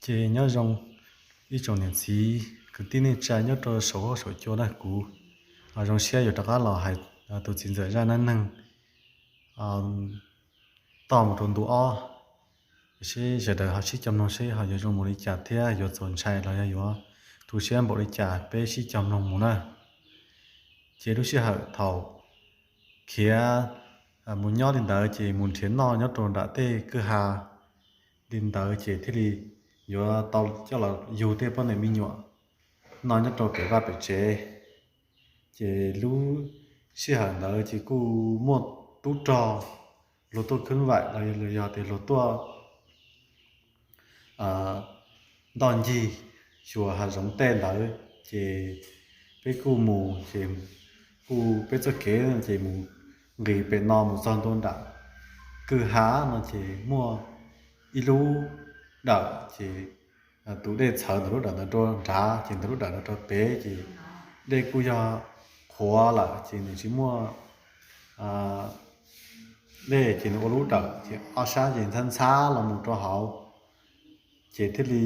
Ces nyob zoo ib tsoom niam txiv kwv tij neej tsa nyob rau saum huab saum cua na, kuv zoo siab yuav rov qab los hais tus txiv ntxawm zaj neej neeg toj mus rau ntu ob. Seb sawv daws ho sib cog mloog seb ho yuav zoo mus li cas thiab yuav txaus ntshai los yog yuav tu siab npaum li cas, peb sib cog mloog mus na. Ces lub sij hawm thaum khiav mus nyob li ntawd ces mus nrhiav noj nyob rau nram tej kwj ha li ntawd ces thiaj li yuav tau coj los yug tej poj niam me nyuam noj nyob rau pem vaj pem tsev. Ces lub sij hawm ntawd ces kuj muaj tub rog, luag tuaj khwb vaim los yog tias luag tuaj ntoj ncig xyuas hav zoov tej ntawd. Ces peb kuj mus ces kuj peb txoj kev ces mus nqis pem no mus txog ntua nram kwj ha no ces muaj ib lub dawm ces tus dej txhawv ntawm lub dawm ntawd rau nrad ces ntawm lub dawm ntawd rau pem ces dej kuj yog qhuav lawm ces nws tsis muaj dej ces nws ua lub dawm ces ob sab ces ntxhab ntxhab los mus rau hauv. Ces thiaj li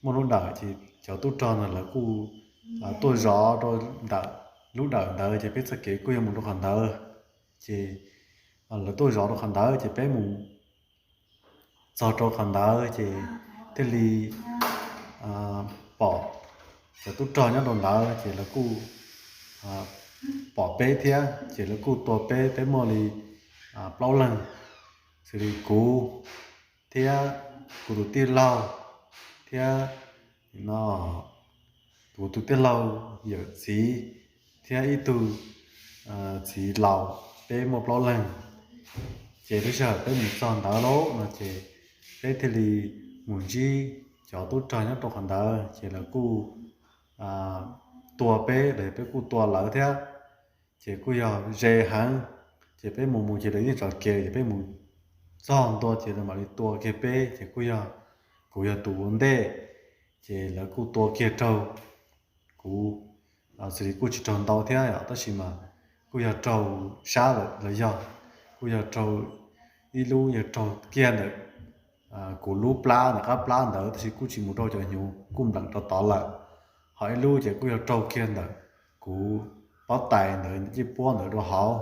muaj lub dawm ces cov tub rog ntawd lawv kuj tuaj zov rau ntawm lub dawm ntawd ces peb txoj kev kuj yog mus rau qhov ntawd. Ces lawv tuaj zov rau qhov ntawd ces peb mus txog rau qhov ntawd ces thiaj li pom cov tub rog nyob rau ntawd ces lawv kuj pom peb thiab ces lawv kuj tua peb, peb muaj li plaub leeg, xws li kuv thiab kuv tus tij laug thiab no kuv tus tij laug yawm txiv thiab ib tug txiv laus, peb muaj plaub leeg. Ces lub sij hawm peb mus txog ntawd lauj no ces peb thiaj li mus ntsib cov tub rog nyob rau qhov ntawd ces lawv kuj tua peb los yog peb kuj tua lawv thiab. Ces kuj yog ze heev, ces peb mus mus ces lawv yeej tso kev ces peb mus txog ntua ces lawv mam li tua kiag peb ces kuj yog kuv yog tus ua ntej, ces lawv kuj tua kiag raug kuv, xws li kuj tsis raug ntau thiab yom, tab sis mas kuj yog raug sab lawm los yog kuj yog raug ib lub yog raug kiag ntawm kuv lub plab ntawm qab plab ntawd tab sis kuj tsis mus rau cov hnyuv, kuj npleem rau tod lawm. Ho ib lub ces kuj yog raug kiag ntawm kuv pob tais ntawd ncej puab ntawd rau hauv.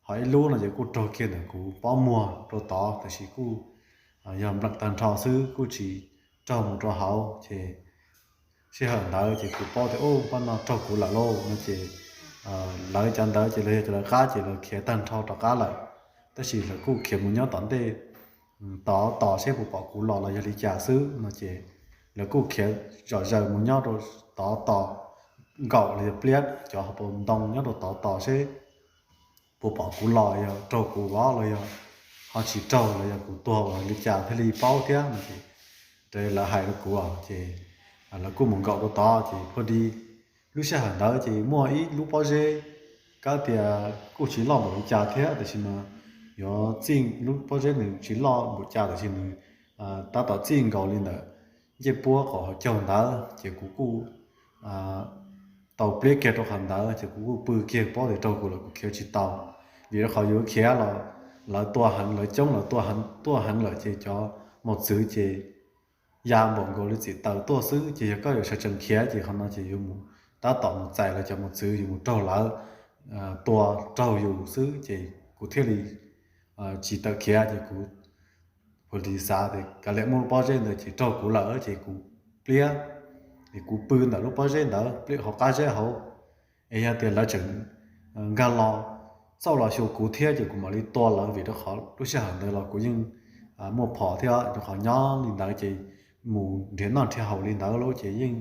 Ho ib lub no ces kuj raug kiag ntawm kuv pob muag rau tod tab sis kuj yog npleem tag nrho xwb kuj tsis raug mus rau hauv. Ces sij hawm ntawd ces kuv paub tias ub, pab no raug kuv lawm lauj no ces lawv cov ntawd ces los yog cov lawv qab ces lawv khiav tag nrho rov qab lawm. Tab sis lawv kuj khiav mus nyob tom ntej tod tos seb puas pom kuv los los yog li cas xwb no ces lawv kuj khiav zom zaws mus nyob rau tod tos nkaum los yog pliab cov hauv paus ntoo nyob rau tod tos seb puas pom kuv los yog raug kuv vov los yog ho tsis raug los yog kuv tuag los li cas thiaj li paub thiab no ces raws lawv hais rau kuv ces lawv kuj mus nkaum rau tod ces pha di lub sij hawm ntawd ces muaj ib lub pob zeb, kab tias kuj tsis loj npaum li cas thiab tab sis mas yuav txij lub pob zeb nws tsis loj npaum cas tab sis nws tab tom txij nkaus li ntawm ncej puab qhov hauv caug ntawd ces kuv kuj tau pliab kiag rau qhov ntawd ces kuv kuj pw kiag, paub tias raug kuv lawm kuv khiav tsis tau. Vim rau qhov yus khiav los lawv tua heev, lawv coob, lawv tua heev, tuaj heev lawm ces cov mos txwv ces ya npaum nkaus li txim taws tuaj xwb ces yog koj yuav sawv tsees khiav ces qhov no ces yuav mus tab tom mus txais lawv cov mos txwv, yuav mus raug lawv tua raug yus xwb ces kuv thiaj li tsis tawm khiav ces kuv ua li xav tias kav liam, muaj lub pob zeb ntawd ces raug kuv lawm ces kuv pliab, es kuv pw ntawm lub pob zeb ntawd, pliab hauv qab zeb hauv. Es yog tias lawv tseem nkag los, xauj los xyuas kuv thiab ces kuv mam li tua lawv, vim rau qhov lub sij hawm ntawd los kuv yeej muaj phom thiab, rau qhov nyob li ntawd ces mus nrhiav noj nrhiav haus li ntawd lauj ces yeej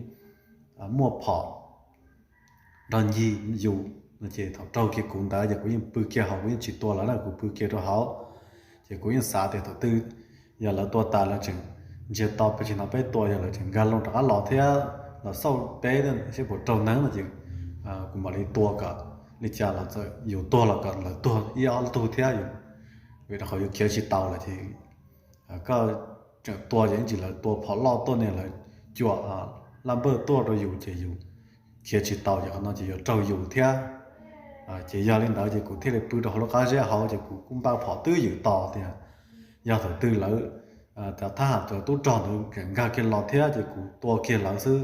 muaj phom nrog ncig yus no ces thaum raug kiag kuv ntawd ces kuv yeej pw kiag hauv, kuv yeej tsis tua lawv na, kuv pw kiag rau hauv. Ces kuv yeej xav tias thaum twg yog lawv tua tas lawv tseem ntsiag to peb tsis hnov peb tua, yog lawv tseem nkag loo rov qab los thiab los xauj peb seb puas raug neeb no ces kuv mam li tua kom li cas los txawm yus tuag los kom lawv tuag ib ob tug thiab yus, vim rau qhov yus khiav tsis tau lawm ces koj tseem tua ces ib ntsis lawv tua phom loj tuaj ne, lawv cuam laj npawj tuaj rau yus ces yus khiav tsis tau ces qhov no ces yuav raug yus thiab. Ces yog li ntawd ces kuv thiaj li pw rau hauv lub qab zeb hauv ces kuv kuj npaj phom twb ywm tos tias yog thaum twg lawv cov thab ham cov tub rog ntawd nkag kiag los thiab ces kuv tua kiag lawv xwb.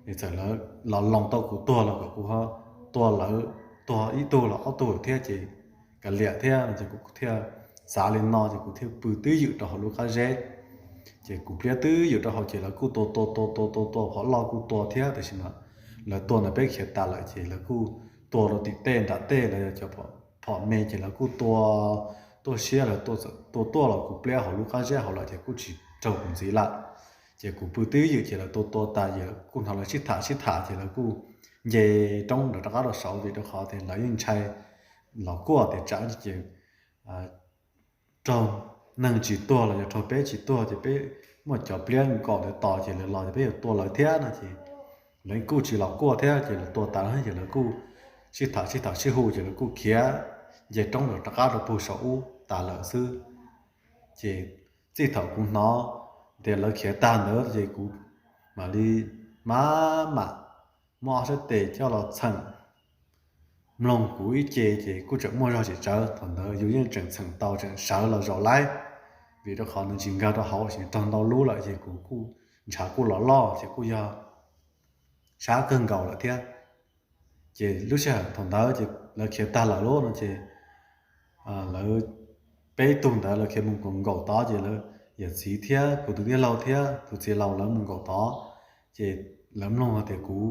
Es txawm lawv los loos tau kuv tuag los kom kuv ho tua lawv, tuag ib tug los ob tug thiab ces kav liam thiab no ces kuv thiaj xav li no ces kuv thiaj pw twb ywm rau hauv lub qab zeb. Ces kuv pliab twb ywm rau hauv ces lawv kuj tua tua tua tua tua tua, phom loj kuj tua thiab, tiam sis mas lawv tua ntawm peb khiav tas lawm ces lawv kuj tua rau tim tej nram tej los yog cov phom me ces lawv kuj tua tuaj siab lawv tua tuaj los kuv pliab hauv lub qab zeb hauv lawm ces kuj tsis raug kuv ntxiv lawm. Ces kuv pw twb ywm ces lawv tua tua tas ces kuj hnov lawv sib tham sib tham ces lawv kuj nce roob ntawd rov qab rau saud vim rau qhov tias lawv yeej ntshai los kuaj tias tsam ces raug neeg tsis tuag los yog raug peb tsis tuag ces peb muaj cov pliab nkaum ntawd tos ces lawv los ces peb yuav tua lawv thiab no ces lawv kuj tsis los kuaj thiab ces lawv tua tas ces lawv kuj sib tham sib tham sib hu ces lawv kuj khiav nce roob lawm rov qab rau pug saum ub tas lawm xwb. Ces txij thaum kuv hnov tias lawv khiav tag ntawd ces kuv mam li maj mam muab ob sab tes coj los txheem mloog kuv ib ce ces kuj tseem muaj zog tsis tsawv. Thaum ntawd yus yeej tseem txheem tau tseem sawv los zaum laib, vim rau qhov nws tsis nkag rau hauv ces raug ntau lub lawm ces kuv kuj ntshav kuj los loj ces kuj yog sab kawg nkaus lawm thiab. Ces lub sij hawm thaum ntawd ces lawv khiav tag lawm lauj no ces lawv peb tug ntawd lawv khiav mus nkaum nkaum tod ces lawv yawm txiv thiab kuv tus tij laug thiab tus txiv laus lawv mus nkaum tod. Ces lawv mloog tias kuv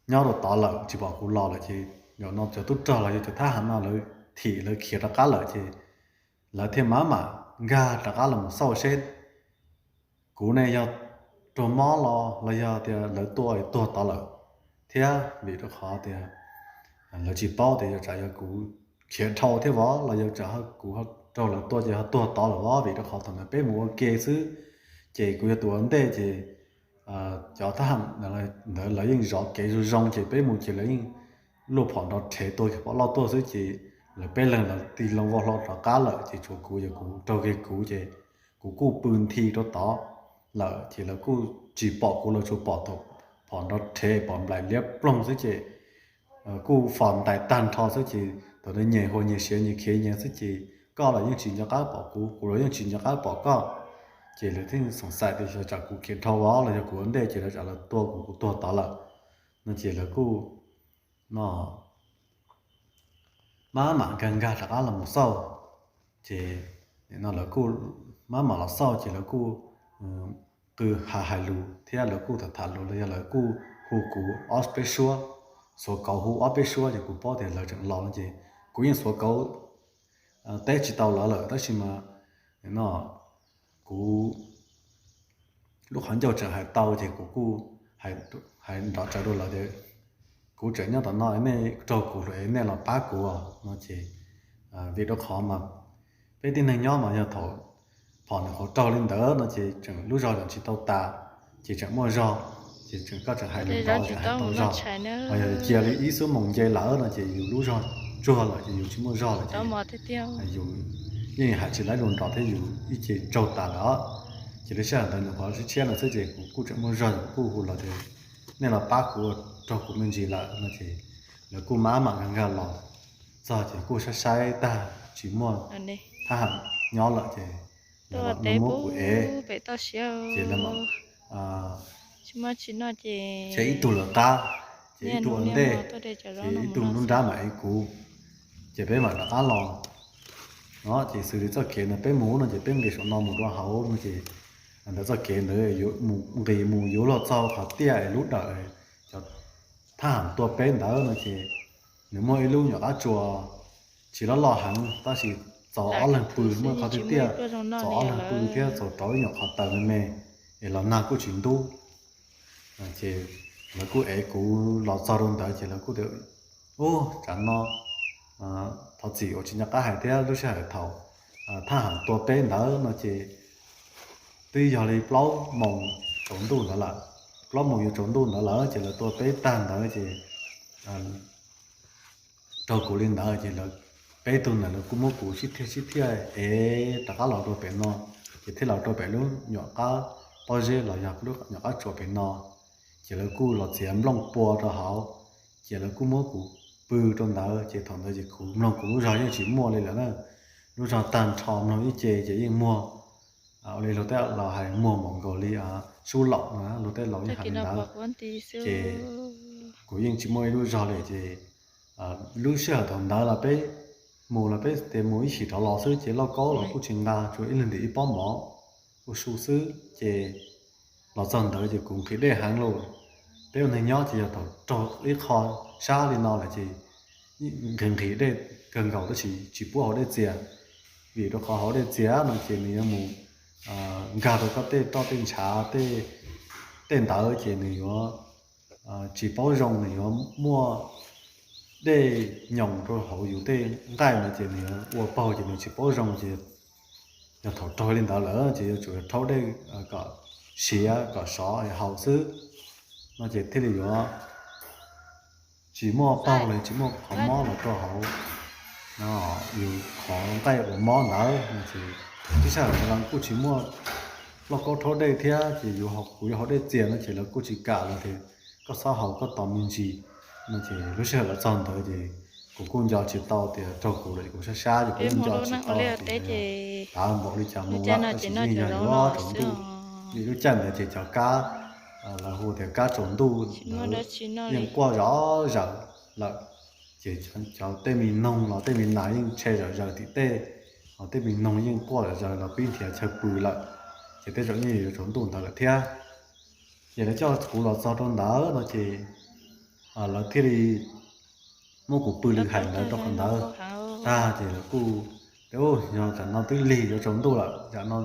nyob rau tod lawm tsis pom kuv los lawm ces zaum no cov tub rog los yog cov thab ham no lawv thim lawv khiav rov qab lawm ces lawv thiaj maj mam nkag rov qab los mus xauj seb kuv ne yog raug mob los los yog tias lawv tua tuag tod lawm thiab, vim rau qhov tias lawv tsis paub tias yog tsam yog kuv khiav dhau thiab vov los yog tsam kuv raug lawv tua ces ho tuag tod lawm vov, vim rau qhov thaum ntawd peb mus ua ke xwb ces kuv yog tus ua ntej ces cov thab ham ntawd lawv yeej zov kev zoo zoo ces peb mus ces lawv yeej luaj phom nrov rhev tua kiag phom loj tuaj xwb ces lawv peb leeg lawv tig loo vau hlo rov qab lawm ces tshuav kuv ces kuv raug kiag kuv ces kuv kuj pw nthi rau tod lawm ces lawv kuj tsis pom kuv, lawv tsuas pom thaum phom nrov rhev pom nplaim liab ploog xwb ces kuj fos ntais tag nrho xwb ces thaum ntawd nyias hu nyias siav nyias khiav nyias xwb ces koj los yeej tsis nco qab pom kuv, kuv los yeej tsis nco qab pom koj. Ces lawv thiaj xoom xaim tias yog tsam kuv khiav dhau vov los yog kuv ua ntej ces lawv tsam lawv tua kuv, kuv tuag tod lawm no ces lawv kuj no maj mam nkag nkag rov qab los mus xauj. Ces no lawv kuj maj mam los xauj ces lawv kuj qw ha hais lus thiab lawv kuj tham tham lus los yog lawv kuj hu kuv ob peb suab, xuav kauv hu ob peb suab ces kuv paub tias lawv tseem los no ces kuv yeej xuav kauv teb tsis tau lawv lawm tab sis mas no kuv lub qhov ncauj tseem hais tau ces kuv kuj hais nrov tsawv rau lawv tias kuv tseem nyob tom no nej raug kuv hlo es nej los pab kuv no ces vim rau qhov mas peb tib neeg nyob mas yog thaum phom nws qhuav raug li ntawd no ces tseem lub zog tseem tsis tau tas ces tseem muaj zog ces tseem koj tseem hais lus nrov tseem hais tau zog. Mas yog cia li ib xuab moos nce lawm no ces yus lub zog tsuag lawm ces yus tsis muaj zog lawm ces yus yeej hais tsis laib lus nrov thiab yus ib ce raug tas lawm. Ces lub sij hawm ntawd nws qhuav tshiab tshiab no xwb ces kuv kuj tseem muaj zog kuv kuj hu los tias nej los pab kuv ua raug kuv me ntsis lawm no ces lawv kuj maj mam nkag nkag los txog ces kuj saib saib tag tsis muaj thab ham nyob lawm ces lawv mam muab kuv ev ces lawv mam ces ib tug lawv qab ces ib tug ua ntej ces ib tug lub nrab mam ev kuv ces peb mam rov qab los no ces xws li txoj kev ntawd peb mus no ces peb nqis saum no mus rau hauv no ces ntawd txoj kev ntawd nqis mus yuav luag txog qhov tiaj es lub dawm cov thab ham tua peb ntawd no ces nws muaj ib lub nyuam qab tsua tsis loj loj heev tab sis txaus ob leeg pw, muaj qhov tiaj tiaj txaus ob leeg pw thiab txaus rau ib nyuam qhov taws me me es los nag kuj tsis ntub. Ces lawv kuj ev kuv los txog rau ntawd ces lawv kuj tias ub tsam no thov txim uas tsis nco qab hais thiab lub sij hawm thaum thab ham tua peb ntawd no ces twb yog li plaub moos tsaus ntuj ntawd lawm, plaub moos yuav tsaus ntuj ntawd lawm ces lawv tua peb tag ntawd ces raug kuv li ntawd ces lawv peb tug ntawd lawv kuj muab kuv sib thiaj sib thiaj ev rov qab los rau pem no ces thiaj los rau pem lub nyuam qab pob zeb los yog lub nyuam qab tsua pem no ces lawv kuj los txiav nplooj pua rau hauv ces lawv kuj muab kuv pw rau ntawd ces thaum ntawd ces kuv mloog kuv lub zog yeej tsis muaj li lawm na. Lub zog tag nrho mloog ib ce ces yeej muag Ua li luag tej laus hais muag npaum nkaus li sub laum no, luag tej laus yeej hais li ntawd. Ces kuv yeej tsis muaj ib lub zog li ces lub sij hawm thaum ntawd los peb mus los peb tias mus ib chim rov los xwb ces lauj kaub los kuj tsis nqa, tsuas ib leeg ntim ib pob mov ua su xwb ces los txog ntawd ces kuv nqhis dej heev lauj. Peb ua neeg nyob ces yog thaum raug ib qho sab li no lawm ces nqhis nqhis dej kawg nkaus tab sis tsis pub haus dej txias, vim rau qhov haus dej txias no ces nws yuav mus nkag rau koj tej roj tej ntshav tej ntawd ces nws yuav tsis paub zoo, nws yuav muaj dej nyoos rau hauv yus tej nqaij no ces nws yuav ua paug ces nws tsis paub zoo ces yog thaum raug li ntawd lawm ces yuav tsum rhaub dej kom siav kom sov haus xwb no ces thiaj li yuav tsis muaj paug los tsis muaj qhov mob los rau hauv yus qhov nqaij uas mob ntawd no ces tib sij hawm ntawd los kuj tsis muaj lauj kaub rhaub dej thiab ces yus, kuv yuav haus dej txias no ces lawv kuj tsis kam los tias koj txhob haus koj tos me ntsis no ces lub sij hawm los txog ntawd ces kuv kuj nco tsis tau tias raug kuv lawm ces kuv sab sab ces kuv yeej nco tsis tau tias tav npaum li cas mus lawm tab sis yeej yog yuav tsaus ntuj. Vim lub caij ntawd ces cov kab lawv hu tias kab tsaus ntuj ntawd yeej quaj zom zaws lawm ces cov tej me noog los tej me nas yeej tshe zom zaws tim tej, ho tej me noog yeej quaj zom zaws los pib nrhiav chaw pw lawm ces tej zaum yeej yuav tsaus ntuj ntawd lawm thiab. Ces lawv coj kuv los txog rau ntawd no ces lawv thiaj li muab kuv pw lwm hais ntawd rau qhov ntawd tag ces lawv kuj tias yog tsam no twb lig yuav tsaus ntuj lawm, tsam no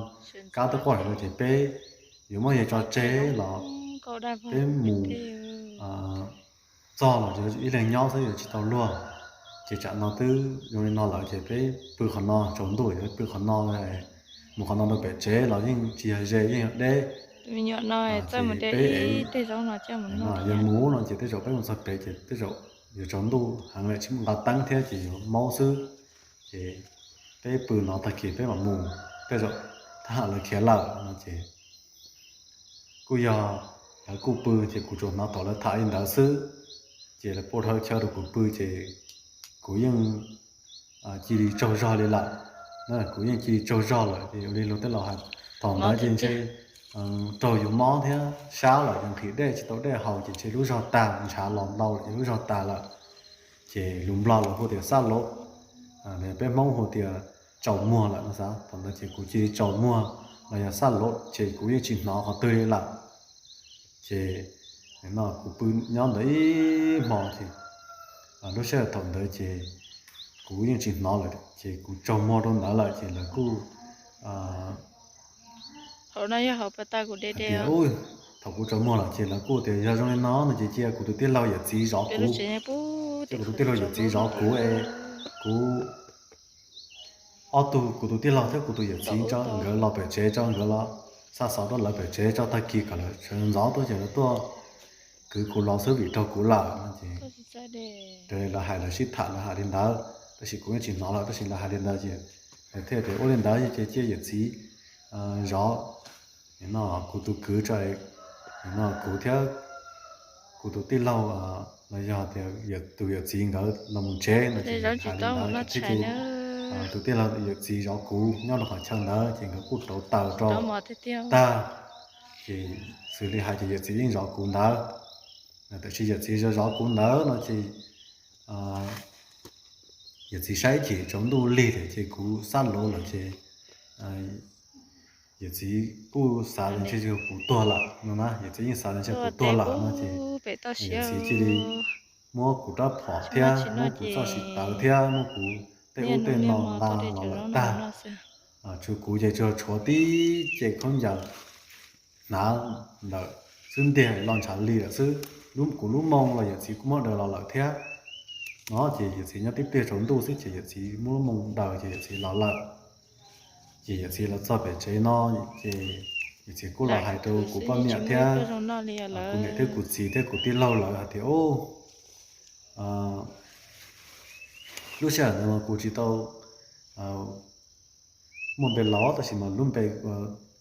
kab twb quaj lawm ces peb yuav muab yawg tso tseg los peb mus txog los yuav ib leeg nyob xwb yuav tsis tau luag. Ces tsam no twb zoo li no lawm ces peb pw qhov no, tsaus ntuj yuav pw qhov no, mus qhov no rau pem tsev los yeej tsis yog ze, yeej yog deb. Peb ev, yog mus no ces tej zaum peb mus txog pem ces tej zaum yuav tsaus ntuj heev lawm tsis muaj nqa teeb thiab ces yuav maub xwb. Ces peb pw no tag kis peb mam mus, tej zaum thab ham lawv khiav lawm no ces kuj yog lawv kuj pw ces kuv tsuas hnov thaum lawv tham li ntawd xwb. Ces lawv pub rhawv chaw rau kuv pw ces kuv yeej cia li tsaug zog li lawm. Kuv yeej cia li tsaug zog lawm ces ua li luag tej laus hais thaum ntawd ces ntshe raug yus mob thiab sab lawm ces nqhis dej tsis tau dej haus ces ntshe lub zog tag, ntshav los ntau lawm ces lub zog tag lawm. Ces lus Nplog lawv hu tias xab lod, peb Hmoob hu tias tsaus muag lawm no xav. Thaum ntawd ces kuv cia li tsaus muag los yog xab lod ces kuv yeej tsis hnov qhov twg li lawm. Ces no kuv pw nyob ntawd ib hmo ces lub sij hawm thaum ntawd ces kuv yeej tsis hnov lawm ces kuv tsaug muag rau ntawd lawm ces lawv kuj tias, thaum kuv tsaug muag lawm ces lawv kuj tias yog zoo li no no ces cia kuv tus tij laug yawm txiv zov kuv. Cia kuv tus tij laug yawm txiv zov kuv es kuv ob tug, kuv tus tij laug thiab kuv tus yawm txiv tso nkawd los pem tsev, tso nkawd los xa xov rau lawv pem tsev tso, tag kis kom lawv sawv ntxov tuaj ces lawv tuaj kwv kuv los xwb vim raug kuv lawm no ces raws li lawv hais, lawv sib tham lawv hais li ntawd tab sis kuv yeej tsis hnov lawm tab sis lawv hais li ntawd ces lawv thiaj tias ua li ntawd ces cia yawm txiv zov no kuv tus kwv tso no kuv thiab kuv tus tij laug los yog tias tus yawm txiv nkawd los mus tsev no ces hais li ntawd thiaj li tus tij laug yawm txiv zov kuv nyob rau qhov chaw ntawd ces nkawd kuj rauv taws rau tag ces xws li hais ces yawm txiv yeej zov kuv ntawd. Tiam sis yawm txiv zov zov kuv ntawd no ces yawm txiv saib ces tsaus ntuj lig lawm ces kuv xab lod lawm ces yawm txiv kuj xav tias ntshe yog kuv tuag lawm no na, yawm txiv yeej xav tias ntshe kuv tuag lawm no ces yawm txiv cia li muab kuv rab phom thiab muab kuv txoj siv tawv thiab muab kuv tej ub tej no nqa los lawm tag. Tshuav kuv ces tsuas tshuav tib ce khaub ncaws hnav ntawm xub ntiag los ntshav li lawm xwb. Kuv lub moo los yawm txiv kuj muab daws los lawm thiab. No ces yawm txiv nyob tib pliag tsaus ntuj xwb ces yawm txiv muab lub moo daws ces yawm txiv los lawm. Ces yawm txiv los txog pem tsev no ces yawm txiv kuj los hais rau kuv poj niam thiab kuv niam thiab kuv txiv thiab kuv tij laug lawv hais tias, lub sij hawm ntawd mas kuv tsis tau muaj npe laus tab sis mas lub npe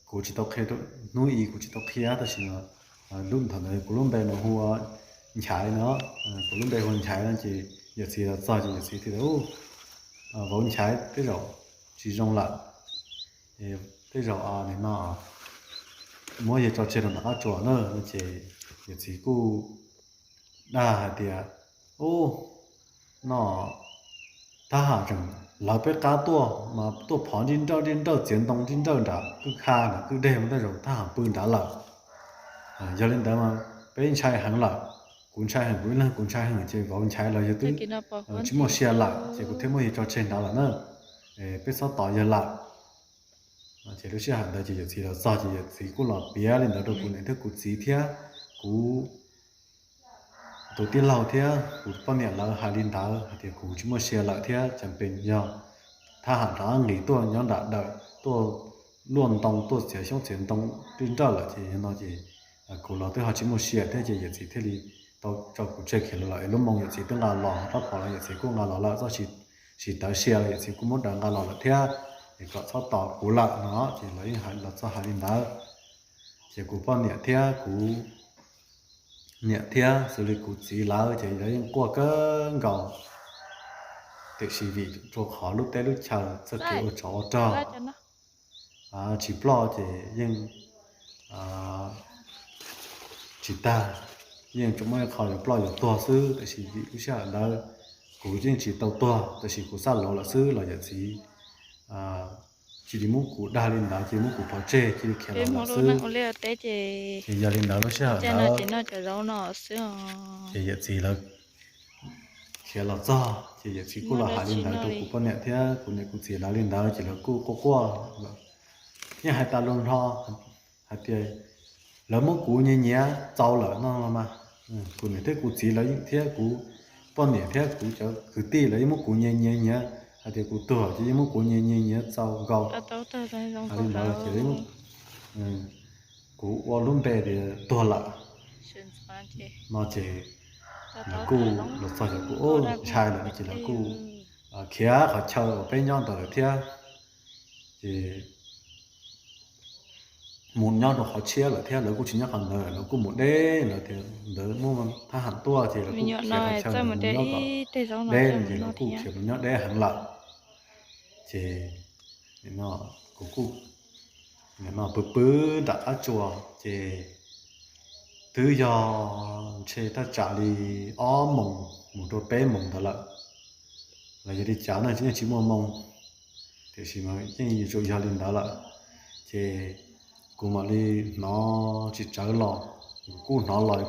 kuv tsis tau qhia, hnub i kuv tsis tau qhia tab sis mas lub thaum ntawd kuv lub npe mas hu ua Nchaiv no, kuv lub npe hu ua Nchaiv no ces yawm txiv los txog ces yawm txiv thiaj tias, vauv Nchaiv, tej zaum tsis zoo lawm, tej tej zaum nim no muab yawg tso tseg rau nram qab tsua na. Ces yawm txiv kuj dag hais tias, ub, no thab ham tseem lawv peb qab tuaj mas tuaj phov nrij nrawj nrij nrawj txiav ntoo nrij nrawj nram kwj kha nram kwj deg mas tej zaum thab ham pw nrad lawm. Yog li ntawd mas peb ntshai heev lawm. Kuv ntshai heev, kuv ib leeg kuv ntshai heev ces vauv nchaiv los yawg twb tsis muaj sia lawm ces kuv thiaj muab yawg tso tseg nrad lawm na. Peb txhob tos yawg lawm. Ces lub sij hawm ntawd ces yawm txiv los txog ces yawm txiv kuj los piav li ntawd rau kuv niam thiab kuv txiv thiab kuv tus tij laug thiab kuv poj niam lawv hais li ntawd hais tias kuv tsis muaj sia lawm thiab cas pes yog thab ham rov qab nqis tuaj nyob nram dawm tuaj luaj ntoo tuaj txiav xyoob txiav ntoo nrij nrawj lawm ces yog no ces kuv los twb ho tsis muaj sia thiab ces yawm txiv thiaj li tau tso kuv tseg khiav los lawm es lub moo yawm txiv twb nqa los rab phom los yawm txiv kuj nqa los lawm txoj tsis tawv sia los yawm txiv kuj muab daws nqa los lawm thiab. Es kom txhob tos kuv lawm no ces lawv yeej los txog hais li ntawd. Ces kuv poj niam thiab kuv niam thiab xws li kuv txiv lawv ces lawv yeej quaj kawg nkaus. Tiam sis vim rau qhov lub teb lub chaw txoj kev ua tsov ua rog tsis ploj ces yeej tsis tag, yeej tsuas muaj ib qho yuav ploj yuav tuag xwb. Tab sis vim lub sij hawm ntawd kuv yeej tsis tau tuag, tab sis kuv xab lauv lawm xwb los yawm txiv cia li muab kuv dag li ntawd, cia li muab kuv pov tseg, cia li khiav los lawm xwb. Ces yog li ntawd lub sij hawm ntawd ces yawm txiv lawv khiav los txog ces yawm txiv kuj los hais li ntawd rau kuv poj niam thiab kuv niam kuv txiv lawv li ntawd ces lawv kuj quaj quaj. Yeej hais tas lus nrho hais tias lawv muab kuv nyiav nyiav txaus lawm no los mas, kuv niam thiab kuv txiv lawv thiab kuv poj niam thiab kuv cov kwv tij lawv yeej muab kuv nyiav nyiav nyiav hais tias kuv tuag ces yeej muab kuv nyiav nyiav nyiav txaus nkaus. Hais li ntawd ces kuv ua lub npe tias tuag lawm no ces lawv kuj los txog ces kuj ntshai lawm no ces lawv kuj khiav qhov chaw uas peb nyob ntawd lawm thiab. Ces mus nyob rau qhov tshiab lawm thiab, lawv kuj tsis nyob qhov ntawd, lawv kuj mus deb, lawv tias ntawd muaj thab ham tuaj ces lawv kuj khiav qhov chaw mus nyob kom deb no ces lawv kuj khiav mus nyob deb heev lawm. Ces kuv kuj pw pw nram qab tsua ces twb yog ntshe thaj tsam li ob moos mus rau peb moos ntawd lawm, los yog li cas no yeej tsis muaj moo, tiam sis mas yeej yuav tsum yog li ntawd lawm. Ces kuv mam li hnov tsis tsawv los, kuv kuj hnov los,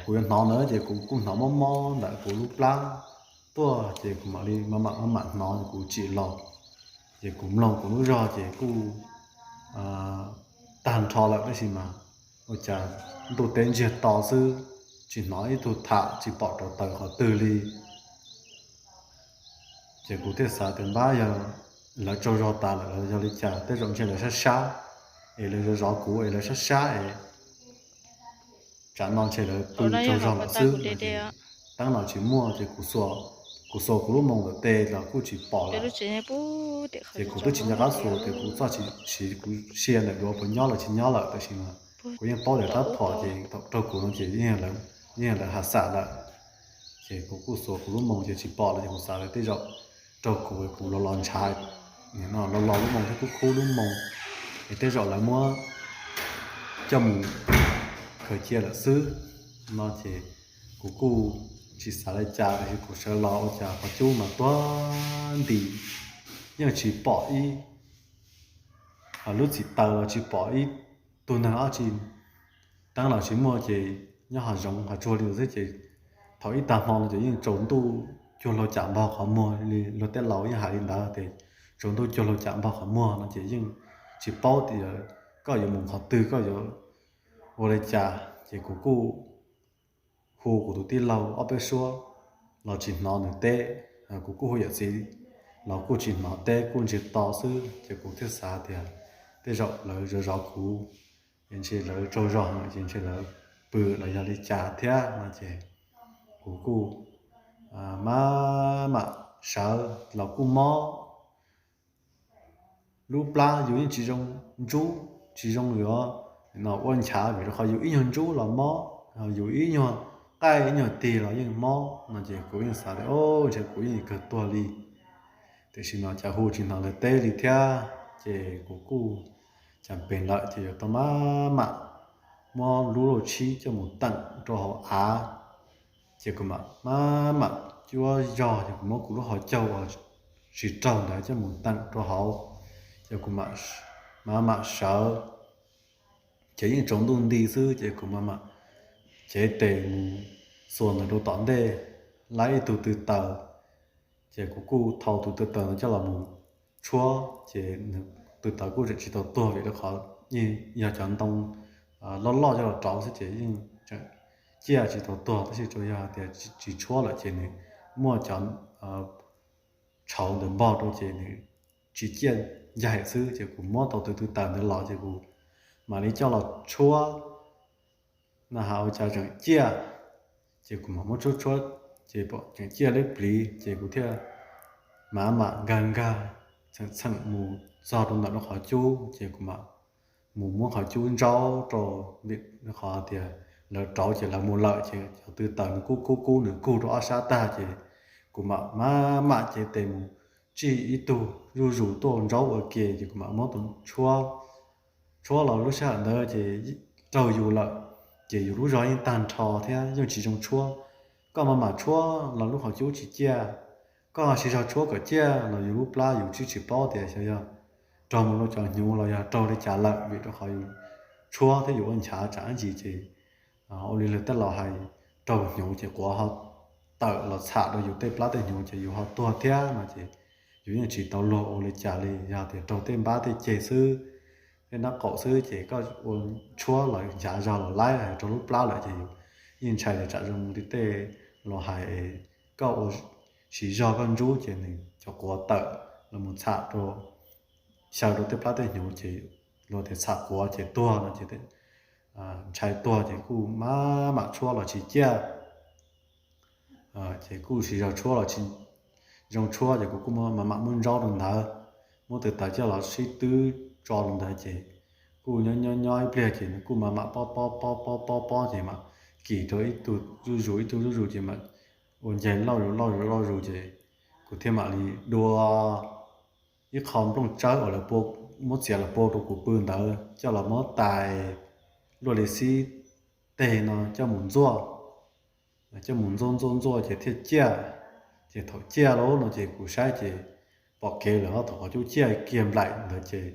kuv yuav hnov ntawd ces kuv kuj hnov mob mob ntawm kuv lub plab tuaj ces kuv mam li maj mam maj mam hnov kuv tsim los. Ces kuv mloog kuv lub zog ces kuj tag nrho lawm tab sis mas ua cas ntuj teb ntsiag to xwb, tsis hnov ib tug tham tsis pom rau taws qhov twg li. Ces kuv thiaj xav tias npab yog lawv tsaug zog tas lawm los yog li cas, tej zaum ntshe lawv sab sab es lawv zov zov kuv es lawv sab sab es tsam no ntshe lawv pw tsaug zog lawm xwb no ces teeb los tsis muaj ces kuv xuas kuv lub moo ntawm tes los kuj tsis pom lawm. Ces kuv twb tsis nco qab xuas ces kuv txoj tsis siv kuv sia ntawm duav puas nyob los tsis nyob lawm tab sis mas kuv yeej paub tias rab phom ces thaum raug kuv no ces yeej yog lawv has xam lawm. Ces kuv kuj xuas kuv lub moo ces tsis pom lawm ces kuv xav tias tej zaum raug kuv es kuv los los ntshav, los los lub moo thiab kub khub lub moo es tej zaum lawv muab coj mus khaws cia lawm xwb no ces kuv kuj tsis xav li cas tab sis kuv sawv los ua cas qhov cub mas tuag nti, yeej tsis pom ib, lub txim taws los tsis pom ib tug neeg dab tsi, teeb los tsis muaj ces nyob hav zoov hav tsuag li ntawd xwb ces thaum ib tag hmo no ces yeej tsaus ntuj cuag luag cam npog qhov muag li luag tej laus yeej hais li ntawd tias tsaus ntuj cuag luag cam npog qhov muag no ces yeej tsis paub tias koj yuav mus qhov twg koj yuav ua li cas ces kuv kuj hu kuv tus tij laug ob peb suab los tsis hnov nws teb, kuv kuj hu yawm txiv los kuj tsis hnov teb kuj ntsiag to xwb ces kuv thiaj xav tias tej zaum lawv zov zov kuv es ntshe lawv tsaug zog ces ntshe lawv pw los yog li cas thiab no ces kuv kuj maj mam sawv los kuj mob. Lub plab yus yeej tsis zoo ntsub, tsis zoo yuav ua nchav vim rau qhov yus ib nyuag ntsub los mob, yus ib nyuag qaij ib nyuag tig los yeej mob no ces kuv yeej xav tias o ntshe kuv yeej kawg tuag li. Tiam sis mas cas hu tsis hnov lawv teb li thiab ces kuv kuj cas pes lawm ces yuav tau maj mam muab lub lauj tshib coj mus teem rau hauv av. Ces kuv mam maj mam cuab zog ces kuv muab kuv lub hauv caug uas tsis raug ntawd coj mus teem rau hauv, ces kuv mam mam sawv. Ces yeej tsaus ntuj nti xwb ces kuv mam mam cev tes mus xuas ntawm rau tom ntej, laib ib tug tw taws. Ces kuv kuj thau tus tw taws ntawd coj los mus tshuab, ces tw taws kuj tseem tsis tau tuag vim rau qhov yeej yog cov ntoo loj loj coj los rauv xwb ces yeej tseem ciaj tsis tau tuag, tab sis tsuas yog tias tsis tshuab lawm ces nws muaj cov tshauv ntawd npog rau ces nws tsis ciaj ncaig xwb. Ces kuv muab tau tus tw taws ntawd los ces kuv mam li coj los tshuab, na has ua cas tseem ciaj. Ces kuv mam muab tshuab tshuab, ces pom tseem ciaj lib pliv ces kuv thiaj mam mam nkag nkag txheem txheem mus txog rau ntawm lub qhov cub, ces kuv mam mus muab qhov cub ntsaub rau, vim qhov tias lawv rauv ces lawv mus lawm ces cov tw taws nws kub kub kub nws kug rau ob sab tag ces kuv mam mam mam cev tes mus tsij ib tug zuj zus tuaj ntsaub ua ke ces kuv mam muab tus tshuab tshuab los lub sij hawm ntawd ces raug yus lawm, ces yus lub zog yeej tag nrho thiab yeej tsis zoo tshuab. Koj mam mam tshuab los lub qhov cub tsis ciaj, koj siv zog tshuab kom ciaj los yus lub plab yus tsis tsis paub tias xyov yog raug mus rau cov hnyuv los yog raug li cas lawm, vim rau qhov yus tshuab thiab yus ua nchav tsam ib ntsis ces ua li luag tej laus hais, raug hnyuv ces quav ho tawm los txham rau yus tej plab tej hnyuv ces yus ho tuag thiab no ces yus yeej tsis tau luag ua li cas li. Yog tias raug tej npab tej ceg xwb, tej nab qaum xwb ces koj ua tshuab los nchav zog los laib, raug lub plab lawm ces yus yeej ntshai tias tsam zoo li tej laus hais, koj ua siv zog koj ntsub ces nws cov quav tawm los mus txham rau, xyaw rau tej plab tej hnyuv ces luag tias txham quav ces tuag no ces ntshai tuag ces kuj mam mam tshuab los tsis ciaj. Ces kuj siv zog tshuab los tsis zoo tshuab ces kuv kuj mam mam muab ntsaub rau ntawd, muab tw taws coj los sib twb tso rau ntawd ces kuj nyob nyob nyob ib pliag ces nws kuj mam mam pob pob pob pob pob pob ces mam kis rau ib tug zuj zus ib tug zuj zus ces mam ua ncaig lauj zus lauj zus lauj zus ces kuv thiaj mam li dua ib qho nplooj tsawb uas lawv muab txiav los pua rau kuv pw ntawd coj los muab tais luaj li xib teg no coj mus ntxuaj, coj mus ntxuaj ntxuaj ntxuaj ces thiaj ciaj. Ces thaum ciaj lawm no ces kuv saib ces pom kev lawm, thaum qhov cub ciaj kiag nplaim ntawd ces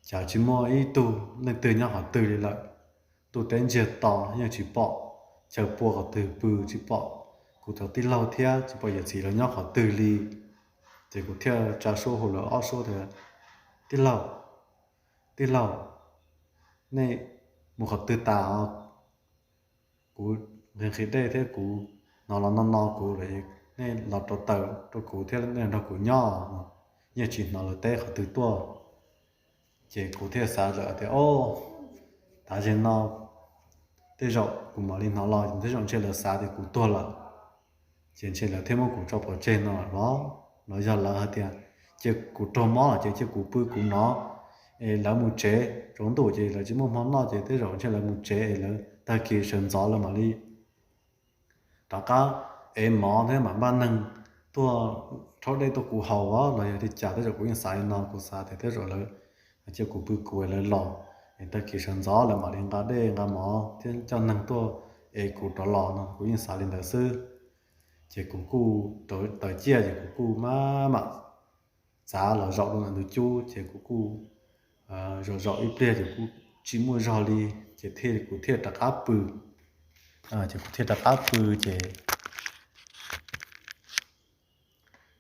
cas tsis muaj ib tug leej twg nyob qhov twg li lawm. Ntuj teb ntsiag to yeej tsis pom chaw pua qhov twg pw, tsis pom kuv cov tij laug thiab tsis pom yawm txiv lawv nyob qhov twg li. Ces kuv thiaj tsa suab hu lawv ob suab tias, Tij laug, tij laug, nej mus qhov twg tas? Kuv nqhis nqhis dej thiab kuv hnov los no no kuv lawm, nej los rauv taws rau kuv thiab nej nrog kuv nyob. Yeej tsis hnov lawv teb qhov twg tuaj. Ces kuv thiaj xav lawm tias, Au, tav zeg no tej zaum kuv mam li hnov los, tej zaum ntshe lawv xav tias kuv tuag lawm, ces ntshe lawv thiaj muab kuv tso pov tseg no los, los yog lawv hais tias cia kuv raug mob los ces cia kuv pw kuv no es lawv mus tsev, tsaus ntuj ces lawv tsis muaj hmo noj ces tej zaum ntshe lawv mus tsev es lawv tag kis sawv ntxov lawv mam li rov qab ev mov thiab mam npaj neeg tuaj rhaub dej tuaj kuv haus los yog li cas. Tej zaum kuv yeej xav li no, kuv xav tias tej zaum lawv cia kuv pw kuv es lawv los es tag kis sawv ntxov lawv mam li nqa dej nqa mov thiab coj neeg tuaj es kuv rov los no, kuv yeej xav li ntawd xwb. Ces kuv kuj taws ciaj ces kuv kuj mam mam txav los zaum rau ntawm ntug cub ces kuv kuj zaum zaum ib pliag ces kuj tsis muaj zog li, ces thiaj kuv thiaj rov qab pw. Ces kuv thiaj rov qab pw ces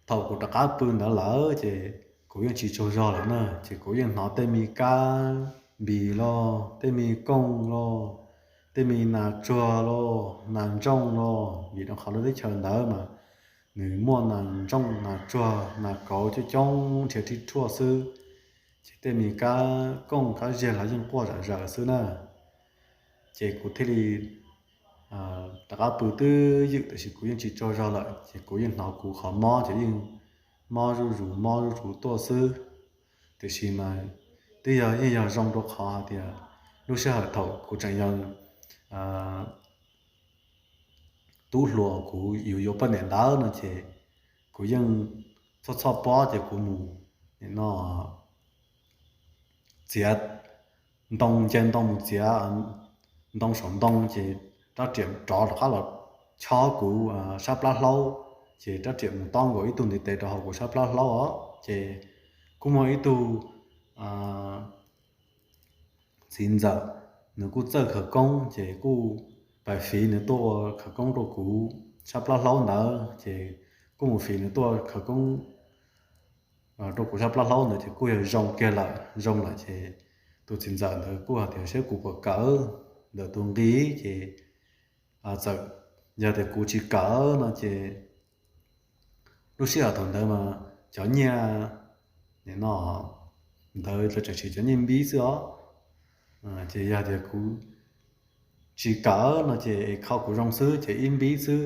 thaum kuv rov qab pw ntawd lawm ces kuv yeej tsis tsaug zog lawm na, ces kuv yeej hnov tej me kab npis los tej me kooj los tej me nas tsuag los nas ntsooj los, vim rau qhov lub teb chaws ntawd mas nws muaj nas ntsooj nas tsuag nas kauv coob coob nrhiav rhib rhuaj xwb, ces tej me kab kooj kab ziag los yeej quaj zom zaws xwb na. Ces kuv thiaj li rov qab pw twb ywm tiam sis kuv yeej tsis tsaug zog lawm, ces kuv yeej hnov kuv qhov mob ces yeej mob zuj zus mob zuj zus tuaj xwb. Tiam sis mas twb yog yeej yog zoo rau qhov hais tias lub sij hawm thaum kuv tseem yog tub hluas kuv yus yuav poj niam ntawd no ces kuv yeej txhob txhob pob ces kuv mus no txiav ntoo, nce ntoo mus txiav ntoo saum ntoo ces rab riam rov rov qab los chob kuv sab plab hlaub, ces rab riam mus tob nkaus ib tug ntiv tes rau hauv kuv sab plab hlaub os. Ces kuj muaj ib tug txiv ntxawm, nws kuj txawj khawv koob ces kuj pais fiv nws tuaj ua khawv koob rau kuv sab plab hlaub ntawd, ces kuj mus fiv nws tuaj khawv koob rau kuv sab plab hlaub ntawd ces kuj yog zoo kiag lawm, zoo lawm ces tus txiv ntxawm ntawd kuj hais tias saib kuv puas kawm ntawm tus nqi, ces txawm yog tias kuv tsis kawm no ces lub sij hawm thaum ntawd mas cov nyiaj no ntawd lawv tseem siv cov nyiaj npib xwb os. Ces yog tias kuv tsis kawm no ces kho kuv zoo xwb ces ib npib xwb,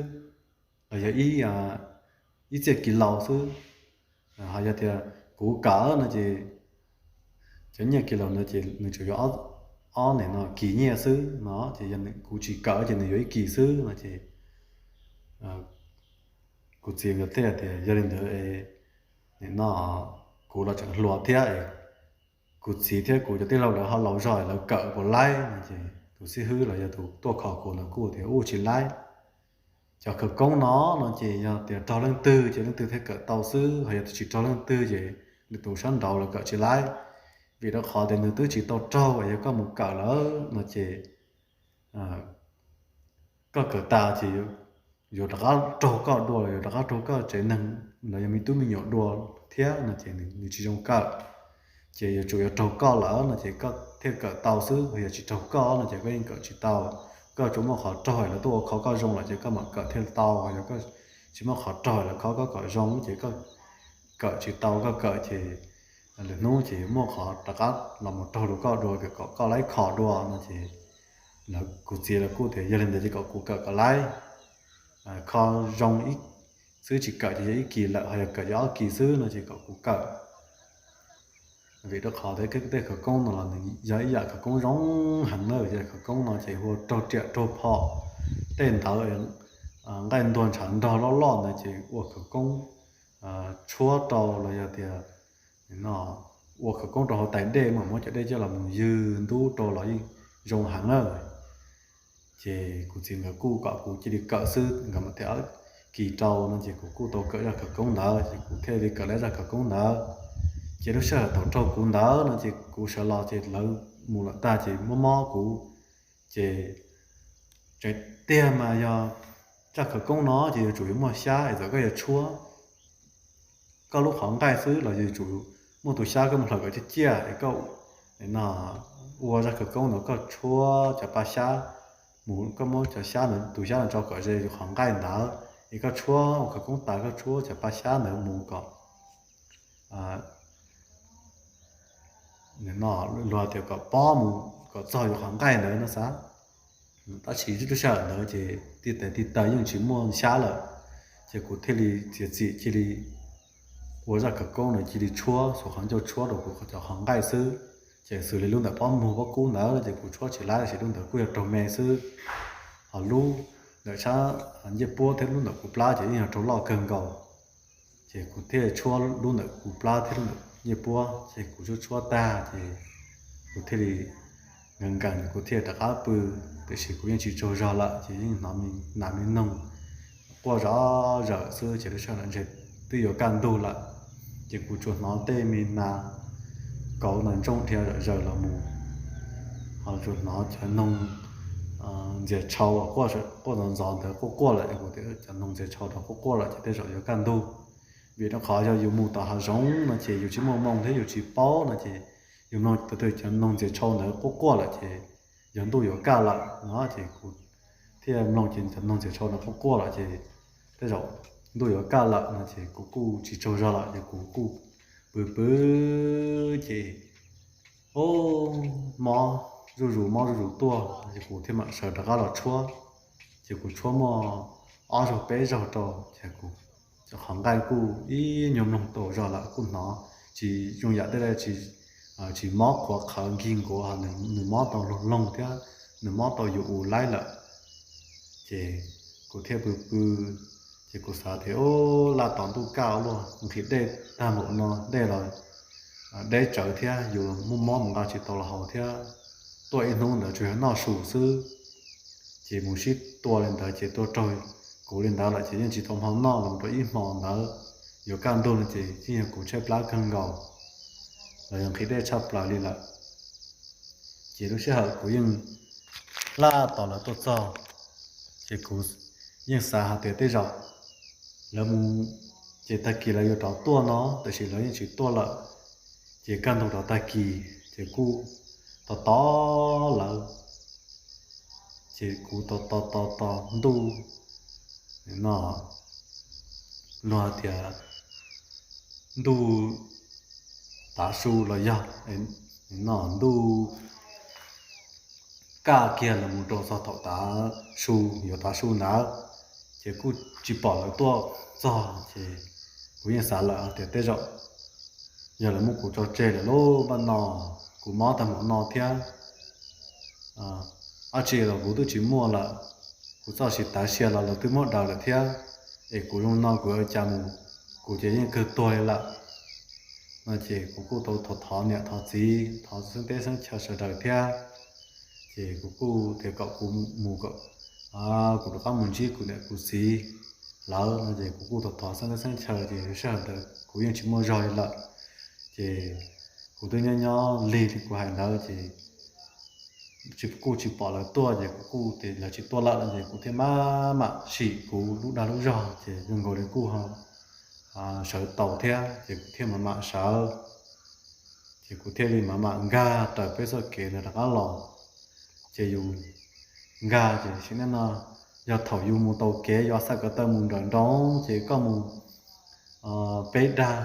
los yog ib txiaj kis laus xwb. Ho yog tias kuv kawm no ces cov nyiaj kis laus ntawd ces nws tsuas yuav ob, no kis nyiaj xwb no, ces yog kuv tsis kawm ces nws yuav ib kis xwb no ces kuv txiv nkawd thiaj tias yog li ntawd no kuv los tseem hluas thiab, kuv txiv thiab kuv cov tij laug lawv ho laus zog lawv kawm puas laib no ces tus xib hwb los yog tus tuaj kho kuv ntawd kuj tias ua tsis laib. Cov khawv koob no no ces yog tias raug leej twg ces leej twg thiaj kawm tau xwb, ho yog tias tsis raug leej twg ces lwm tus sab nraud los kawm tsis laib. Vim rau qhov tias nws twb tsis tau raug, yog koj mus kawm lawm no ces koj kawm tas ces yuav rov qab raug koj dua, yuav rov qab raug koj tsev neeg los yog me tub me nyuam dua thiab no ces nws tsis zoo kawm. Ces yuav tsum yuav raug koj lawm no ces koj thiaj kawm tau xwb, yog tsis raug koj no ces koj yeej kawm tsis tau. Koj tsuas muaj qhov raug lawv tuaj ua khov koj zoo lawm ces koj mam kawm thiaj tau, yog koj tsis muaj qhov raug lawv khov koj kom zoo ces koj kawm tsis tau, koj kawm ces lwm hnub ces muaj qhov rov qab los mus raug rau koj dua, kom koj laib kho dua no ces lawv, kuv txiv lawv kuj tias yog li ntawd ces kom kuv kawm kom laib, kho zoo xwb, tsis kawm ces yog ib kis lawm, ho yog kawm ces ob kis xwb no ces kom kuv kawm. Vim rau qhov tej khawv koob no los nws yog ib yam khawv koob zoo heev na, yam khawv koob no ces hu ua raug riam raug phom, tej ntawd nqaij ntuag ntshav nrog loj loj ntawd ces ua khawv koob tshuab rau los yog tias no ua khawv koob rau hauv tais dej mas muab cov dej coj los mus ywg ntub rau los yeej zoo heev na. Ces kuv txiv nkawd kuj kom kuv cia li kawm xwb, nkawd mam tias kis rau no ces kuv kuj tau kawm zaj khawv koob ntawd ces kuv thiaj li kawm lawv zaj khawv koob ntawd. Ces lub sij hawm thaum raug kuv ntawd no ces kuv sawv los ces lawv mus lawm tag ces mob mob kuv. Ces tseem tiag mas yog zaj khawv koob no ces yuav tsum yuav muaj xyab es txawm koj yuav tshuab koj lub qhov nqaij xwb los yuav tsum muaj tus xyab koj mus hlawv kom ciaj ciaj es koj no ua zaj khawv koob ntawd koj tshuab cov pa xyab mus, koj muab cov xyab ntawd, tus xyab ntawd tso kom ze yus qhov nqaij ntawd es koj tshuab ua khawv koob tas koj tshuab cov pa xyab ntawd mus kom no luag tias kom pob mus kom txog yus qhov nqaij ntawd no xav. Tab sis lub sij hawm ntawd ces tij tes tij taw yeej tsis muaj xyab lawm, ces kuv thiaj li txiav txim cia li ua zaj khawv koob ntawd cia li tshuab xuas qhov ncauj tshuab rau kuv cov qhov nqaij xwb. Ces xws li lub ntawm pob muag pob kub ntawd ces kuv tshuab tsis laib, tab sis lub ntawd kuj yog raug me xwb. Ho lub ntawm sab ncej puab thiab lub ntawm kuv plab ces yeej yog raug loj kawg nkaus. Ces kuv thiaj tshuab lub ntawm kuv plab thiab lub ntawm ncej puab, ces kuv tshuab tshuab tag ces kuv thiaj li nkees nkees kuv thiaj rov qab pw, tiam sis kuv yeej tsis tsaug zog lawm ces yeej hnov nas me noog quaj zom zaws xwb ces lub sij hawm ntawd ntshe twb yuav kaj ntug lawm. Ces kuv tsuas hnov tej me nas kauv nas ntsooj dhia zom zaws los mus, ho tsuas hnov cov noog ntxias tshau quaj ntxov ntxov ntawd quaj quaj lawm, kuv tias cov noog ntxias tshau rov quaj quaj lawm ces tej zaum yuav kaj ntug. Vim rau qhov yog yus mus tom hav zoov no ces yus tsis muaj moo thiab yus tsis paub no ces yus mloog tus twg cov noog ntxias tshau ntawd quaj quaj lawm ces yog ntuj yuav kaj lawm no ces kuv thiaj mloog ces cov noog ntxias tshau ntawd quaj quaj lawm ces tej zaum ntuj yuav kaj lawm no ces kuv kuj tsis tsaug zog lawm ces kuv kuj pw pw ces o, mob zuj zus mob zuj zus tuaj ces kuv thiaj mam sawv rov qab los tshuab. Ces kuv tshuab muaj ob zaug peb zaug rau ces kuv cov qhov nqaij kuj ib nyuag mloog tau zog lawm, kuj hnov tsis zoo yam tej tsis mob qhuav qhawv nkig nkuav, nws mob tau loog loog thiab nws mob tau yus ua laib lawm. Ces kuv thiaj pw pw, ces kuv xav tias laj tos ntuj kaj luaj, nqhis dej tag npaum no dej los deb tsawv thiab yus muaj mob mus nqa tsis tau los haus thiab. tuaj ib hnub ntawd tsuas yog noj su xwb. Ces mus sib tua li ntawd ces tua raug kuv li ntawd lawm ces yeej tsis tau hmo noj los rau ib hmo ntawd. Yuav kaj ntug no ces yeej yog kuv tshaib plab kawg nkaus los yog nqhis dej tshaj plaws li lawm. Ces lub sij hawm kuv yeej laj tos lawv tuaj txog, ces kuv yeej xav hais tias tej zaum lawv mus, ces tag kis lawv yuav rov tuaj no, tab sis lawv yeej tsis tuaj lawm. Ces kaj ntug rov tag kis ces kuj tos tos lawv, ces kuv tos tos tos tos ntuj, no, luag tias ntuj tav su los yog, no, ntuj kaj kiag los mus rau txog thaum tav su, yuav tav su ntawd, ces kuj tsis pom lawv tuaj txog. Ces kuv yeej xav lawm tias tej zaum yog lawv muab kuv tso tseg lawm lauj, npaj no kuv mob tag npaum no thiab, dab tsi los kuv twb tsis muaj lawm, kuv txoj sia tav sia los lawv twb muab daws lawm thiab, es kuv zoo no kuv ua cas mus, kuv ces yeej kawg tuag li lawm. No ces kuv kuj tau thov thov niam thov txiv, thov xeeb teb xeeb chaw sawv daws thiab. Ces kuv kuj tias kom kuv mus kom kuv rov qab mus ntsib kuv niam kuv txiv lawv no, ces kuv kuj thov thov xeeb teb xeeb chaw ces sij hawm ntawd kuv yeej tsis muaj zog li lawm. Ces kuv twb nyob nyob lig li kuv hais ntawd ces kuj tsis pom lawv tuaj, ces kuv kuj tias lawv tsis tuaj lawm no ces kuv thiaj maj mam sim kuv lub dag lub zog ces zoo nkaus li kuj ho sawv tau thiab, ces kuv thiaj mam mam sawv. Ces kuv thiaj li mam mam nkag raws peb txoj kev ntawd rov qab los. Ces yus nkag ces sim neej no, yog thaum yus mus tau kev yus xa ko taw mus nrawm nroos ces koj mus peb dag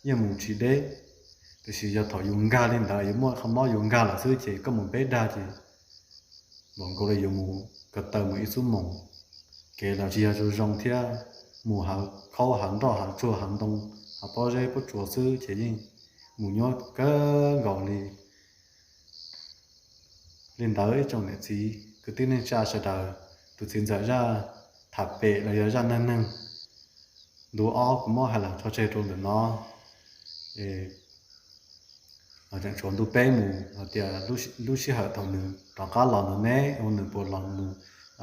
yeej mus tsis deb. Tiam sis yog thaum yus nkag li ntawd yus muaj qhov mob yus nkag lawm xwb ces koj mus peb dag ces npaum nkaus li yuav mus ko taw mus ib xuab moos. Kev los tsis yog zoo zoo thiab, mus hav khaub hav nroj hav tsuag hav ntoo, hav pob zeb pob tsuas xwb ces yeej mus nyuaj kawg nkaus li. Li ntawd ib tsoom niam txiv kwv tij neej tsa sawv daws, tus txiv ntxawm zaj tham pem los yog zaj neeg neeg ntu ob kuv muab hais los tso tseg rau ntawm no. Tseem tshuav ntu peb mus hais tias lub sij hawm thaum nws rov qab los no ne, nws puas los mus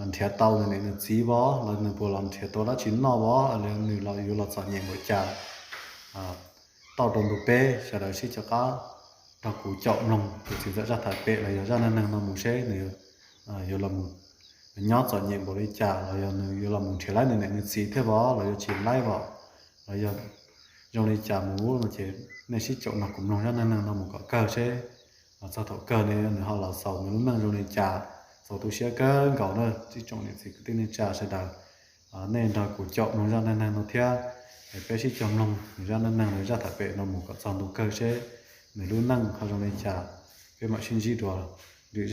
nrhiav tau nws niam nws txiv vov, los nws puas los nrhiav tau dab tsi noj vov, nws los yuav los txom nyem npaum cas. Tau rau ntu peb sawv daws sib caum qab nrog kuv caum mloog tus txiv ntxawm zaj tham pem los yog zaj neeg neeg no mus seb nws yuav los mus nyob txom nyem npaum li cas los yog nws yuav los mus nrhiav laib nws niam nws txiv thiab vov los yuav tsis laib vov, los yog zoo li cas mus no ces nej sib caum nrog kuv mloog zaj neeg neeg no mus kom kawg seb txog thaum kawg ne nws ho los xaus nws lub neej zoo li cas. Txaus tu siab kawg nkaus na ib tsoom niam txiv kwv tij neej tsa sawv daws, nej nrog kuv caum mloog zaj neeg neeg no thiab, peb sib caum mloog nws zaj neeg neeg nws zaj tham pem no mus kom txog ntu kawg seb nws lub neej ho zoo li cas, peb mam sib ntsib dua.